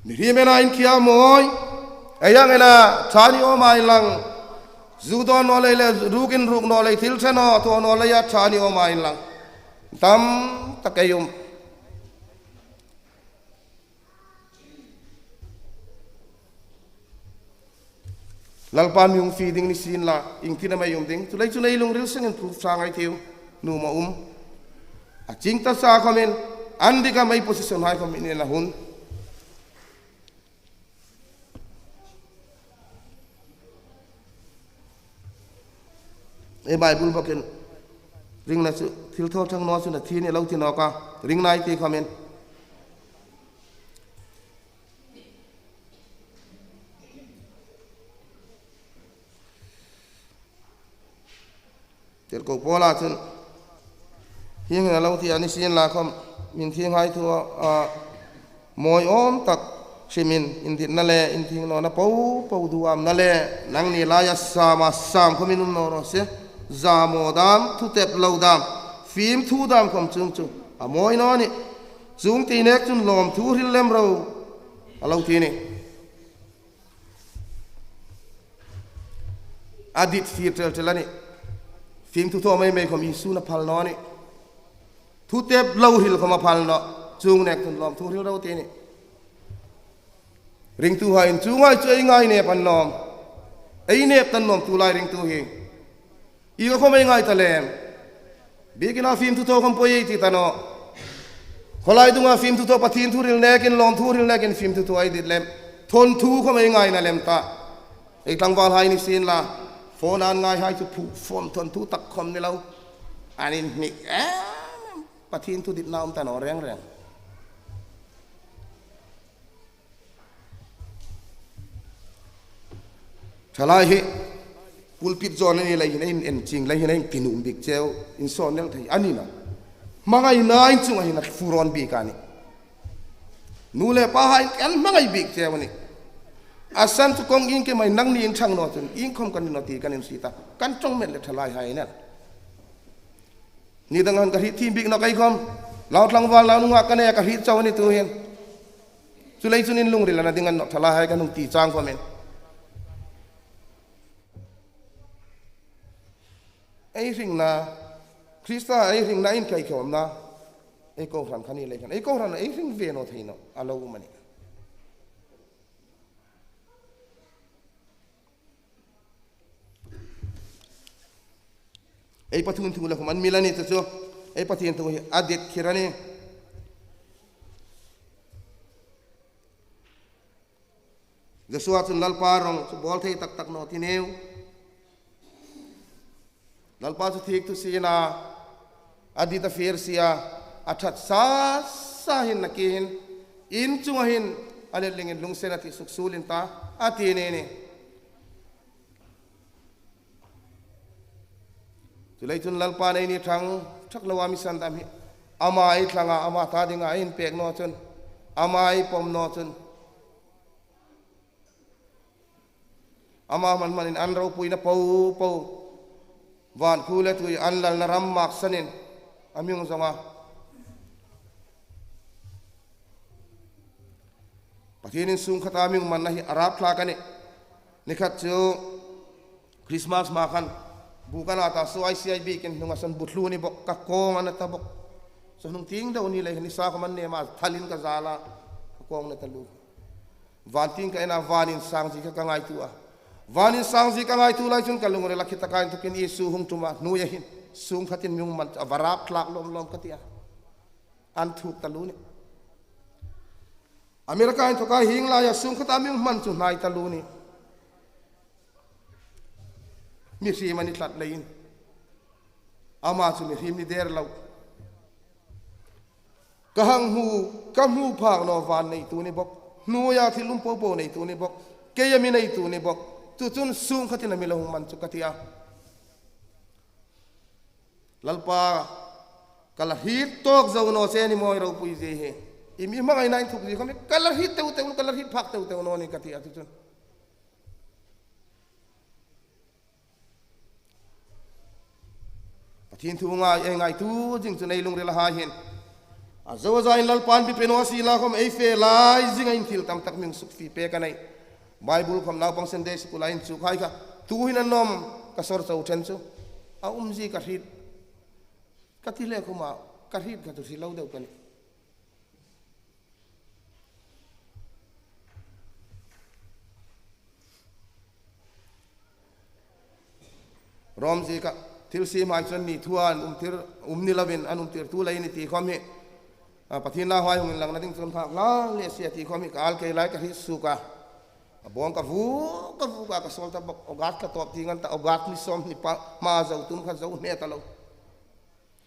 Mihriem ena inkhia mawi. Ei ang ena ṭha ni awm a inlang. Zu dawn naw lei le, ruk inruk naw lei, thil ṭha naw thaw naw leia ṭha ni awm a inlang. Tam tak ei um. Lalpan mi hung fe ding ni sien la, iengtin am ei um ding. Chu lei chun ei lungril sengin proof ṭha ngai thei u. Nuom a um. A ching ta sa khawmin, an dik am ei position hai khawmin en a hun. Ei Bible bawkin ringna chu thil thaw thang naw chu na thi ni lo ti nawk a, ringna ei ti khomin. Tirko Paula chun, hieng hin a lo ti a ni sien la khom, min thienghai thu a, a, mawi awm tak hrimin, inditna le inthieng nawna po po duamna le, nangni laia sam a sam khomin um naw raw se, zamaw dam, thutep lo dam, fim thu dam khom chuong chu a mawi naw nih. Chuong ti nek chun lawmthu hril lem ro, a lo ti ni. A dit fir tel tel a nih. Fim thu thaw mei mei khom Isu na phal naw nih. Thutep lo hril khom a phal naw. Chuong nek chun lawmthu hril ro ti nih. Ringtuhai in chuong ai chu ei ngai nep an nawm. Ei nep tan nawm tulai ringtu hi. Ieng khom ei ngai ta lem. Biekin a fim thu thaw khom poi ei ti ta naw. Khawlai dunga fim thu thaw, Pathien thu hril nekin, lawmthu hril nekin fim thu thaw ei dit lem. Thawnthu khom ei ngaina lem ta. Ei tlangvalhai ni sien la. Phone-a an ngaihai chu phu phone thawnthu tak khom ni lo. An inhnik em em. Pathien thu ditna um ta naw reng reng. Thalai hi pulpit zawn a ni lei hin ein en ching lei hin ein ti nuom bik cheu, insawn nel thei a ni naw. Hmangaina in chunga hin a fur rawn bik a nih. Nu le pahai kan hmangai bik cheu a nih. A san chu kawng ieng ke mai nangni in thang naw chun, ieng khom kan ni naw ti kan inhriet a. Kan ṭawng met le thalaihai nen. Ni dang han ka hriet thiem bik naw kei khom. Lau tlangval, lau nunghak ka nih a ka hriet chau a ni tuhin. Chuleiin chun in lungril a na ding a ni naw thalaihai kan hung ti chang khomin. Ei hringna, Krista ei hringna inkhai khawmna. Ei kohran kha ni lei khan. Ei kohran ei hring ve naw thei naw. A lo um a nih. Ei Pathien thu le khom an mil a ni chu chu. Ei Pathien thu hi a dit khir a nih. Joshua chun Lalpa rong chu bawl thei tak tak naw ti neu. Lalpa chu thik thu sien a, a dit a fir si a, a ṭhat sa sa hin na ki hin, in chunga hin a let lingin lungsen a ti suk sul in ta, a ti ni ni. Chuleiin chun Lalpan eini thang thak lo a mi sandam hi. Ama ei thlang a, ama ta dinga ei inpek naw chun, ama ei pawm naw chun. Ama hman hmanin an ropuina po po. Van khuo le tui an lalna ram maksanin a mi hung zawng a. Pathienin sungkhata mi hung manna hi a rap thlak a nih. Ni khat chu Christmas hma khan bu ka na ta saw ai si ai bikin hnunga saw bu thlu ni bok ka kawng a na ta bok. Saw hnung tieng deu ni lei ni sa ka man ne ma thalin ka zala ka kawng na ta lu. Van tieng ka en a, van insang zie kha ka ngaituo a. Van insang zie ka ngaituo lai chun ka lungrila khi taka inthokin Isu hung tum a, hnuoia hin sungkhatin mi hung man a va rap thlak lawm lawm ka ti a. An thuk ta lu ni. America inthoka hieng laia sungkhata mi hung man chu hnai ta lu ni. Mihriem a ni tlat leiin. Ama chu mihriem ni der lo. Ka hang hmu, ka hmu phak naw van neitu ni bok. Hnuoia thil um po po neitu ni bok. Keia mi neitu ni bok. Chu chun sungkhatin a mi lo hung man chu ka ti a. Lalpa, ka la hriet tawk zo naw che ni maw i ropui zie hi. I mi hmangaina inthuk zie khom ka la hriet teu teu, ka la hriet phak teu teu naw ni ka ti a chu chun. Pathien thu ngai, ei ngaituo zing chun ei lungrila hai hin. A zo a zain Lalpan bi pe naw si la khom ei fe lai zinga in thil tam tak mi hung suk fie pek a nih. Bible khom naupang Sunday school-a inchukhai kha. Tuhin an nawm ka sawr chau ṭhen chu. A um zie ka hriet. Ka ti le khoma ka hriet kha chu hre lo deu ka nih. Rom zieka thil siemhai chun ni thua an umtir, um ni lovin an umtirtu lei ni ti khom hi. A, Pathien nauhai hung inlangna ding chun phak hla le sia ti khom hi ka al kei lai ka hriet suok a. A bawng ka vuk, ka vuk a, ka sawl ta bawk, August ka tawp ding an ta, August ni sawmhni pahni ma zo tum kha zo hne ta lo.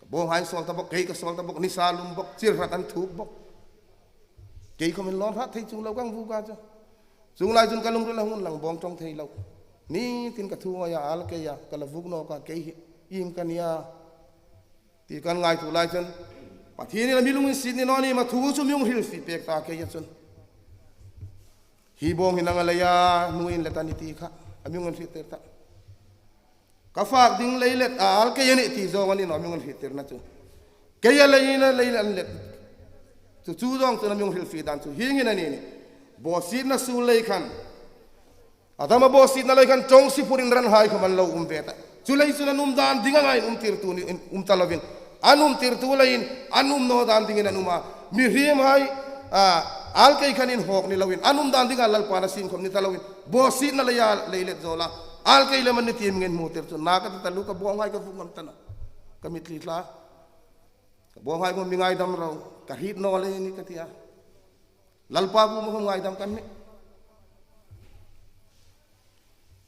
Ka bawng hai sawl ta bawk, kei ka sawl ta bawk, ni sa lum bawk, chir hrat an thuk bawk. Kei khawm inlawn hrat thei chuong lo ka vuk a chu. Chuong lai chun ka lungril a hung inlang bawng ṭawng thei lo. Ni tin ka thu ngai a, Alkei a, ka la vuk nawk a, kei hi iem ka nia ti ka ngaituo lai chun, Pathienin a mi lunginsiet ni naw ni, ama thu chu mi hung hrilfie pek ta kei a chun. Hi bawng hi nang a lei a, nu inlet a nih ti kha a mi hung hriettir ta. Ka fak ding leilet a, Alkei a nih ti zawng a ni naw, a mi hung hriettirna chu. Kei a lei a, leilet an let. Chu chu zawng chun a mi hung hrilfie dan chu hieng hin a ni nih. Bawsietna suol lei khan, Adama bawsietna lei khan ṭawngsie phurin ran hai khawm an lo um ve ta. Chu lei chun an um dan ding a ngai, an umtirtu ni, um ta lovin, an umtirtu leiin an um naw dan dingin an um a. Mihriem hai, a, Alkei khan inhawk ni loin an um dan dinga Lalpan a siem khawm ni ta loin, bawsietna leia leilet zawl a, Alkei lem an ni ti mi ngei hmutir chun, na ka ti ta, lu ka bawng hai ka vuk ngam ta nawh. Ka mitthli tla. Ka bawng hai khawm mi ngaidam ro, ka hriet naw lei a nih ka ti a. Lalpa kuoma khawm ngaidam kan nih.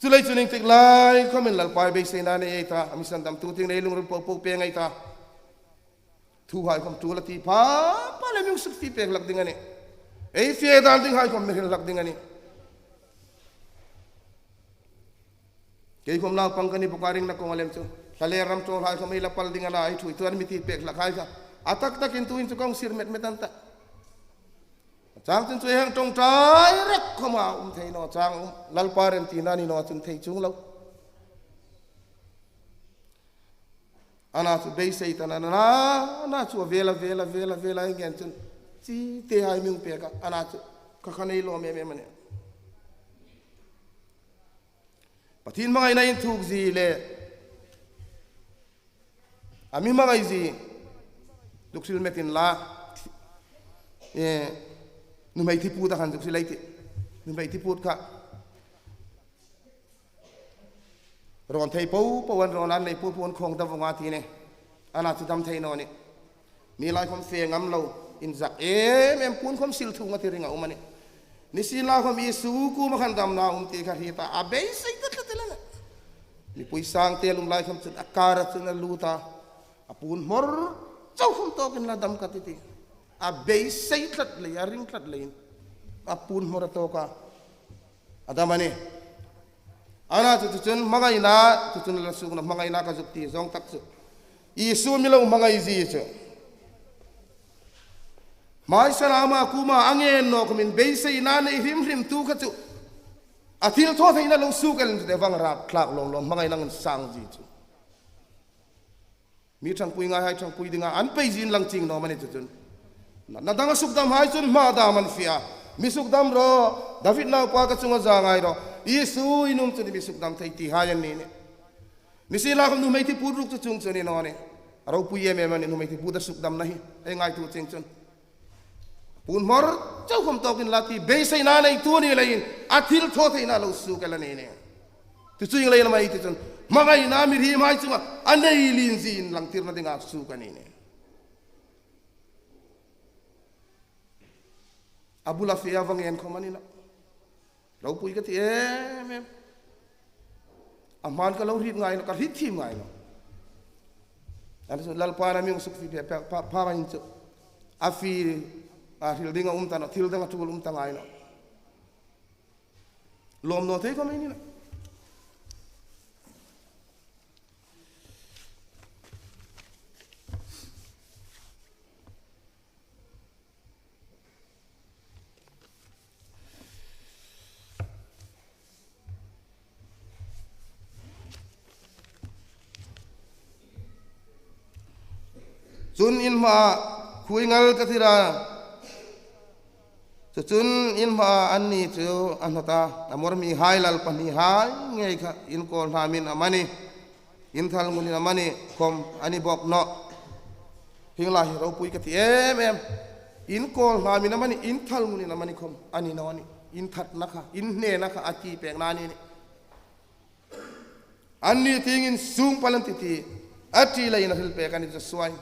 Chu lei chun ieng tik lai khawmin Lalpa beiseina nei ei ta, a mi sandamtu tieng nei lungril po po pei ei ta. Thu hai khawm ṭul a ti pha pha le mi hung sukfie pek hlak ding a nih. Ei fie dan ding hai khawm mi hril hlak ding a nih. Kei khawm naupang ka ni bawk a, ringna kawng a lem chu. Hla le ram ṭawl hai khawm ei la pal ding a na, ei ṭhuoitu an mi ti pek hlak hai kha. A tak takin tuhin chu ka hung sir met met an ta. Chang chun chu ei hang ṭawngṭai rak khawma um thei naw chang um. Lalpa remtina ni naw chun thei chuong lo. Ana chu beisei ta na, na, na chu a vela, vela, vela, vela, ingen chun. Chi te hai mi hung pek a, ana chu. Ka khan ei lawm em em a nih. Pathien hmangaina inthuk zie le a mi hmangai zie, duk hril metin la, e, nuhmei thi put a khan duk hril ei tih. Nuhmei thi put kha rawn thei po po an rawn, an nei po po an khawng da vong a ti nih. Ana chu dam thei naw nih. Ni lai khawm fe ngam lo, inzak em em, puon khawm sil thung a ti ring a um a nih. Nisienlakhawm Isu kuoma khan damna um ti kha hriet a, a beisei tlat tlat el a nih. Mipui sang te lum lai khawm chun a kara chun a lut a, a puon hmawr chau khawm tawkin la dam ka ti ti. A beisei tlat lei, a ring tlat leiin a puon hmawr a tawk a. A dam a nih. Ana chu, chu chun hmangaina, chu chun la sukna hmangaina ka zuk ti zawng tak chu, Isu mi lo hmangai zie chu, hmaisana ama kuoma a ngen naw khawmin beiseina nei hrim hrim tu kha chu, a thilthawtheina lo suk el chu, te vang rap thlak lawm lawm hmangaina ngen sang zie chu. Mi ṭhangpui ngaihai ṭhangpui dinga an pei zie inlang chieng naw am a ni chu chun. Na, na dang a sukdamhai chun hma dam an fe a. Mi sukdam ro, David naupa ka chunga za ngai ro. Isu in um chu ni mi sukdam thei ti hai an ni nih. Nisienlakhawm nuhmei thi put ruok chu chuong chu ni naw nih. A ropui em em a nih nuhmei thi put a sukdamna hi. Ei ngaituo chieng chun. Puon hmawr chau khawm tawkin la ti beiseina neitu ni leiin a thilthawtheina lo suk el a ni nih. Chu chu ieng leiin am a ni ti chun, hmangaina mihriemhai chunga a nei lien zie inlangtirna dinga suk a ni nih. A bula fe a va ngen khawm a ni naw. Ropui ka ti em em. A hmain ka lo hriet ngai naw, ka hriet thiem ngai naw. An chu Lalpan a mi hung sukfie pek, pek, pek, pek in chu. A fie, a hril ding a um ta naw, thil dang a ṭul um ta ngai naw. Lawm naw thei khawm ei ni naw. Chun in hmaa khuoingal ka tir a. Chu chun in hmaa anni chu a hnawt a, a mawr mihai lal pahnihai ngei kha in kawl hnamin amanih, in thal ngunin amanih khawm a ni bawk nawh. Hieng lai hi ropui ka ti em em. In kawl hnamin amanih, in thal ngunin amanih khawm a ni naw a nih. In thatna kha, in hnena kha a ti pekna a ni nih. Anni tieng insung pal an ti ti a ṭi leiin a hril pek a ni chu suai.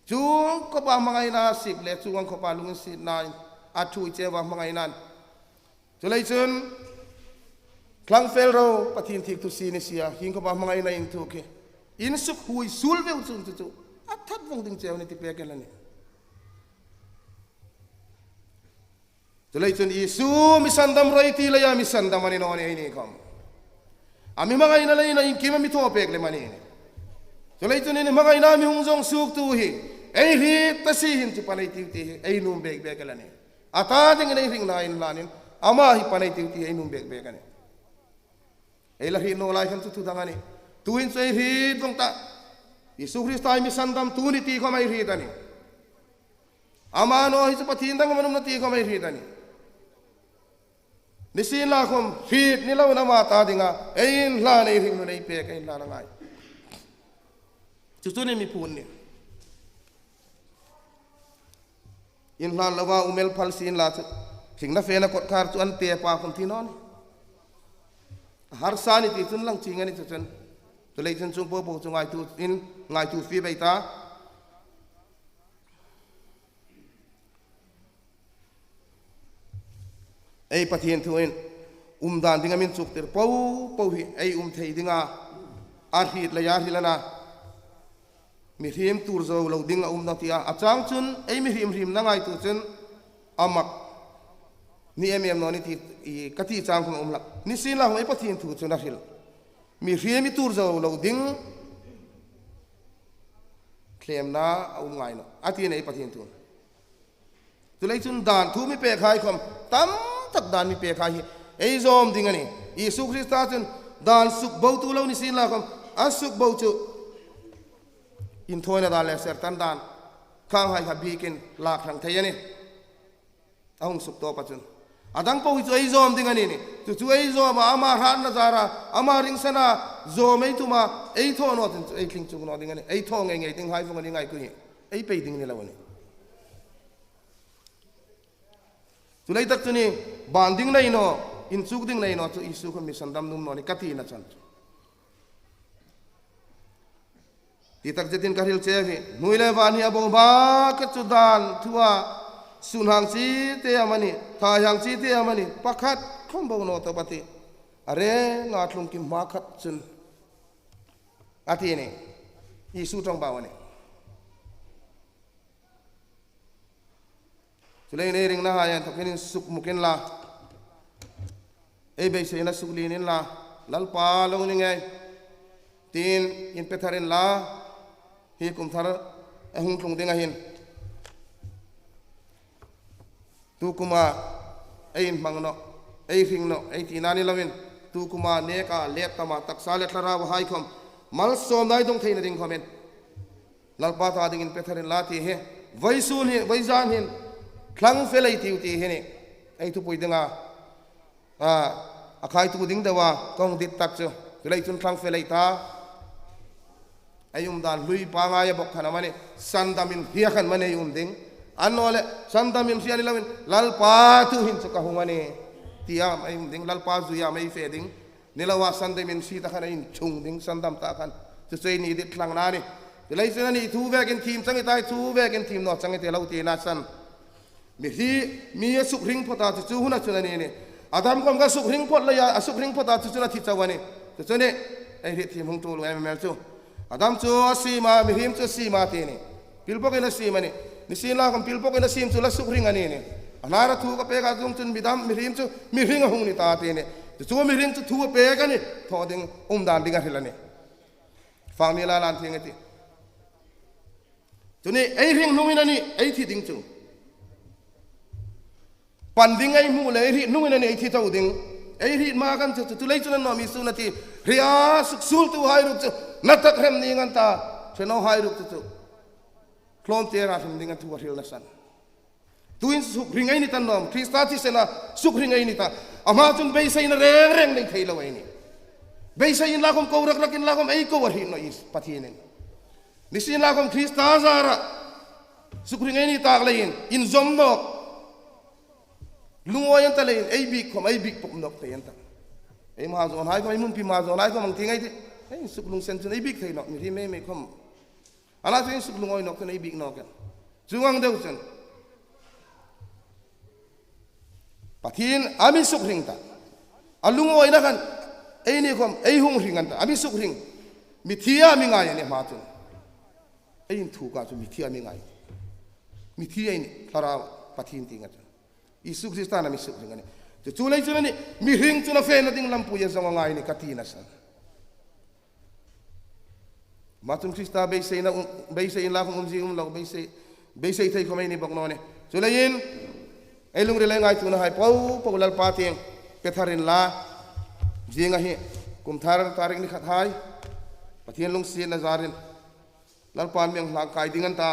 Chuong khawpa hmangaina sip le chuong ang khawpa lunginsietnain a ṭhuoi cheu a hmangainain. Chuleiin chun, tlangfel ro, Pathien thîktu si ni si a, hieng khawpa hmangaina inthuk hi, insukhuoi suol veu chun chu chu a that vawng ding cheu ni ti pek el a nih. Chuleiin chun Isu mi sandam rawi ti leia mi sandam a ni naw ni ei ni khawm. A mi hmangaina leia iengkima mi thaw pek lem a ni. Chuleiin chun ei hmangaina mi hung zawng suoktu hi ei hriet ta si hin chu pan ei tiu ti hi ei nuom bek bek el a nih. A ta dingin ei hringna inhlanin ama hi pan ei tiu ti ei nuom bek bek a nih. Ei la hriet naw lai khan chu thu dang a nih. Tuhin chu ei hriet vawng ta. Isu Krista hi mi sandamtu ni ti khawm ei hriet a nih. Ama naw hi chu Pathien dang am a um naw ti khawm ei hriet a nih. Nisienlakhawm hriet ni loin ama ta dinga ei inhlan, ei hringnun ei pek, ei inhlan a ngai. Chu chu ni mi phun ni. Inhlan loa um el phal sien la chu, hringna fena kawtkhar chu an tepa khawm thi naw ni. A harsa ni ti chun lang chieng a ni chu chun. Chuleiin chun chuong po po chu ngaituo in, ngaituo fie pei ta. Ei Pathien thuin umdan dinga min chuktir po po hi ei um thei dinga a hriet leia hril a na. Mihriem tuor zo lo ding a um naw ti a. A chang chun ei mihriem hriemna ngaituo chun a mak ni em em naw ni ti, i, ka ti chang khawm a um hlak. Nisienlakhawm ei Pathien thu chun a hril. Mihriem i tuor zo lo ding thlemna a um ngai nawh a ti a nih ei Pathien thu. Chuleiin chun dan thu mi pekhai khawm, tam tak dan mi pekhai hi ei zawm ding a nih. Isu Krista chun dan sukbotu lo nisienlakhawm a sukbo chu inthawina dan le sertan dan khanghai kha biekin lak hrang thei a nih. A hung suktawpa chun a dang po hi chu ei zawm ding a ni nih. Chu chu ei zawm a, ama hratna zara, ama ringsana zawm ei tum a, ei thaw naw chun chu ei tling chuong naw ding a nih. Ei thaw ngei ngei dinghai vawng a ni ngai ku hi. Ei pei ding ni lo a nih. Chu lei tak chu ni, ban ding nei naw, inchuk ding nei naw chu Isu khawm mi sandam nuom naw ni ka tina chan chu. Ti tak zetin ka hril che hi, hnuoi le van hi a bo hma khat chu dan thua, sun hang chi te amanih, tha hang chi te amanih, pakhat khawm bo naw tawp a tih. A renga tlung kim hma khat chun a ti a nih. Isu ṭawngbau a nih. Chuleiin ei ringna hai inthokin insukmuk inla, ei beiseina suklien inla, Lalpa lo ni ngei tiin inpe thar inla, hi kum thar a hung tlung dinga hin tu kuma ei inhmang naw, ei hring naw, ei tina ni loin, tu kuma neka let tama taksa le thlarau hai khawm malsawmna ei dong theina ding khawmin Lalpa ta dingin pe thar inla ti hi, vawisun hi, vawizan hin thlang fel ei tiu ti hi a nih. Ei thupui dinga, a, a khaitu ding deua ka hung dit tak chu. Chuleiin chun thlang fel ei ta. Ei umdan hlui pangngai a bawk khan amanih, sandamin hria khan amanih ei um ding. Annawleh sandamin hria ni loin Lalpa tu hin chu ka hung a nih tia ei um ding, Lalpa zuia ei fe ding. Ni loa sandamin hrie ta khan ei inchung ding, sandam ta khan. Chu chu ei ni dit thlangna a nih. Chuleiin chun a ni thu vekin thiem chang i ta, thu vekin thiem naw chang i ti lo tina san. Mi hi, mi a sukhring phawt a chu chu huna chun a ni a nih. Adam khawm kha sukhring phawt leia, a sukhring phawt a chu chun a thi chau a nih. Chu chu a nih, ei hriet thiem hung tul em em chu. Adam chu a siem a, mihriem chu a siem a ti a nih. Pil bawkin a siem a nih. Nisienlakhawm pil bawkin a siem chu la sukhring a ni a nih. A hnara thu ka pek a, chuongchun mi dam, mihriem chu mihring a hung ni ta ti a nih. Chu chu mihring chu thu a pek a nih. Thaw ding, umdan ding a hril a nih. Fang ni la lan thing a tih. Chu ni, ei hring hnungin a nih, ei thi ding chu. Pan ding ei hmu le, ei hriet hnungin a nih, ei thi tho ding. Ei hriet hma khan chu, chu, chu lei chun a nawm Isu a ti. Hria suksuoltuhai ruok chu, na tak hrem ning an ta. Ṭhe nawhai ruok chu chu. Tlawmte ra hrim ding a thu a hrilna san. Tuhin sukhring ei ni ta nawm, Krista thisena sukhring ei ni ta. Ama chun beiseina reng reng nei thei lo ei nih. Beisei inla khawm, ko rak rak inla khawm, ei ko a hriet naw Isu Pathienin. Nisienlakhawm Krista zara sukhring ei ni tak leiin, inzawm nawk. Lungawi an ta leiin, ei biek khawm, ei biek pawp nawk thei an ta. Ei hma zawnhai khawm, ei hmunpui hma zawnhai khawm ang ti ngai ti. Ei insuk lungsen chun ei biek thei nawk, mihriem mei mei khawm. Ana chu insuk lungawi nawk chun ei biek nawk an. Chuong ang deu chun. Pathien a mi sukhring ta. A lungawina khan, eini khawm ei hung hring an ta, a mi sukhring. Mithi a mi ngai a ni hma chun. Ei inthuk a chu mithi a mi ngai. Mithi ei ni, Thlarau Pathien ti nga chu. Isu Krista na mi sukhring a nih. Chu chu lei chun a nih, mihring chun a fena ding lampui a zawng a ngai ni ka tina san. Hma chun Krista beiseina um, beisei inla khawm umzie um lo, beisei, beisei thei khawm ei ni bawk naw ni. Chuleiin, ei lungril ei ngaituonahai po po Lalpa tieng pe thar inla, zing a hi, kum thar tarik ni khat hai, Pathien lungsietna zarin, Lalpan mi hang hlan kai ding an ta,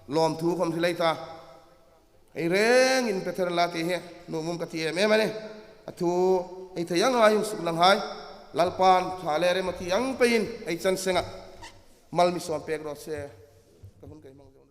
lawmthu khawm hril ei ta, ei rengin pe thar inla ti hi, nuom um ka ti em em a nih. A thu, ei thei ang hai hung suklang hai, Lalpan ṭha le rem a ti ang peiin, ei chan senga mal mi sawm pek raw se, ka hun ka hmang zo.